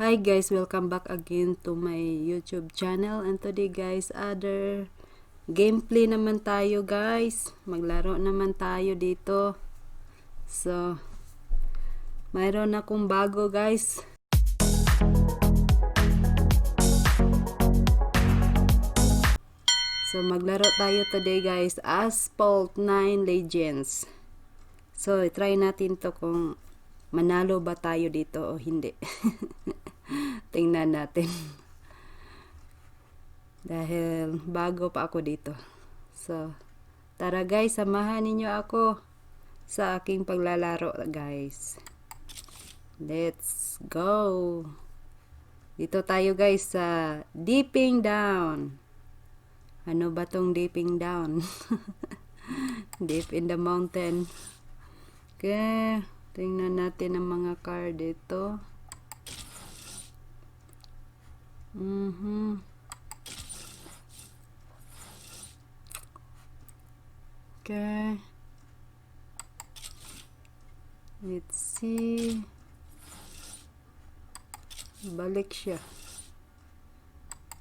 Hi guys, welcome back again to my YouTube channel, and today guys, other gameplay naman tayo guys. Maglaro naman tayo dito. So, mayroon akong bago guys. So, maglaro tayo today guys, Asphalt 9 Legends. So, try natin to kung manalo ba tayo dito o hindi. Tingnan natin. Dahil bago pa ako dito. So, tara guys, samahan ninyo ako sa aking paglalaro guys. Let's go! Dito tayo guys sa dipping down. Ano ba tong dipping down? Deep in the mountain. Okay, tingnan natin ang mga card dito. Okay. Let's see. Balik siya.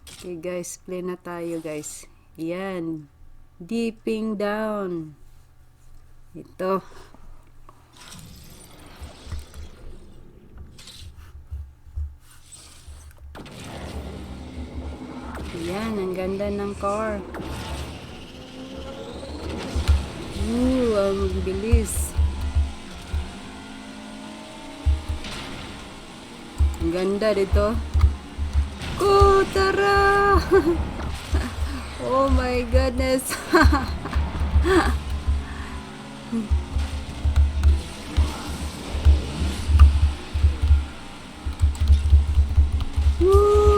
Okay guys, play na tayo guys. Yan. Dipping down. Ito. Yan, ang ganda ng car. Ang bilis. Ang ganda dito. Oh, tara! Oh my goodness. Woo!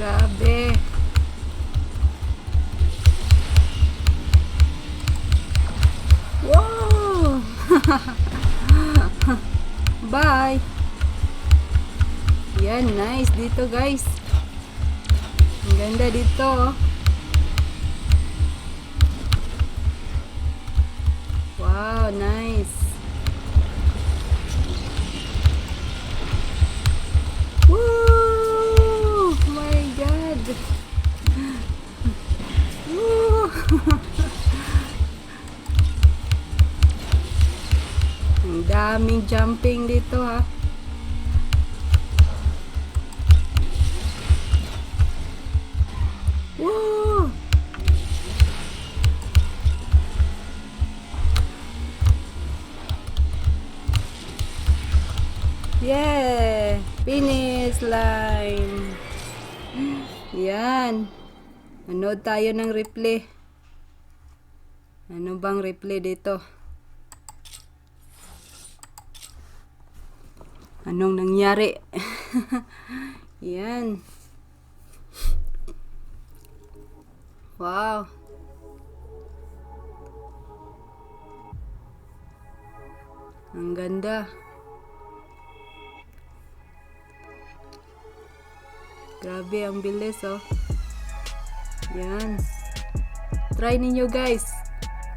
Grabe. Wow! Bye! Yan, nice dito guys. Ang ganda dito. Wow, nice. Woo! My God. Woo! Ang daming jumping dito ha. Woo! Yeah! Finish line! Yan! Manood tayo ng replay. Ano bang replay dito? Anong nangyari? Yan. Wow. Ang ganda. Grabe, ang bilis oh. Yan. Try ninyo guys.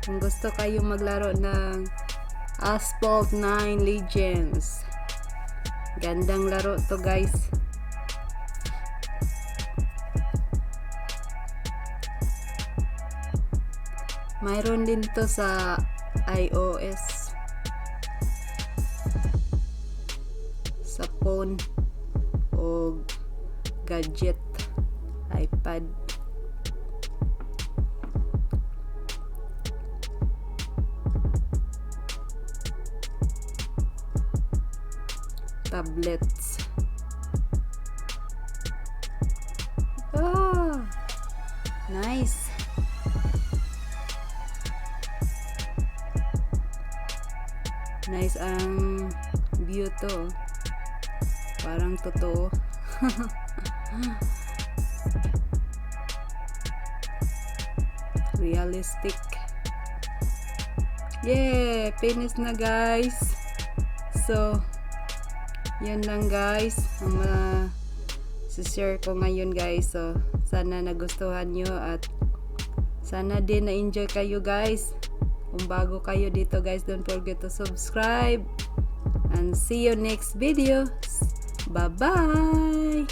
Kung gusto kayo maglaro ng Asphalt 9 Legends. Gandang laro to guys. Mayroon din to sa iOS. Sa phone o gadget, iPad. Tablets. Oh, nice. Nice ang view to. Parang totoo. Realistic. Yeah, finish na guys. So, yun lang guys ang share ko ngayon guys. So sana nagustuhan nyo at sana din na-enjoy kayo guys. Kung bago kayo dito guys, don't forget to subscribe and see you next video. Bye bye.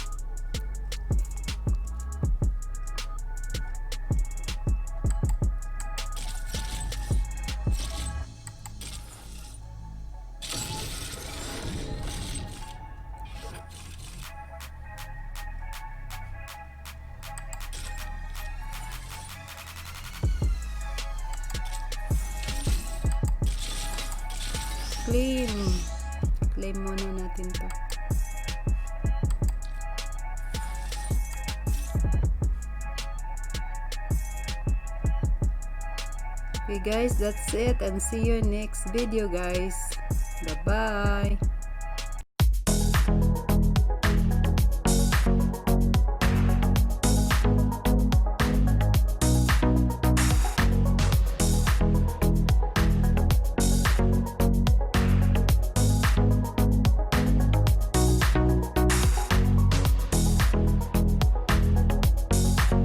Claim muna natin to. Okay guys, that's it and see you next video guys. Bye bye.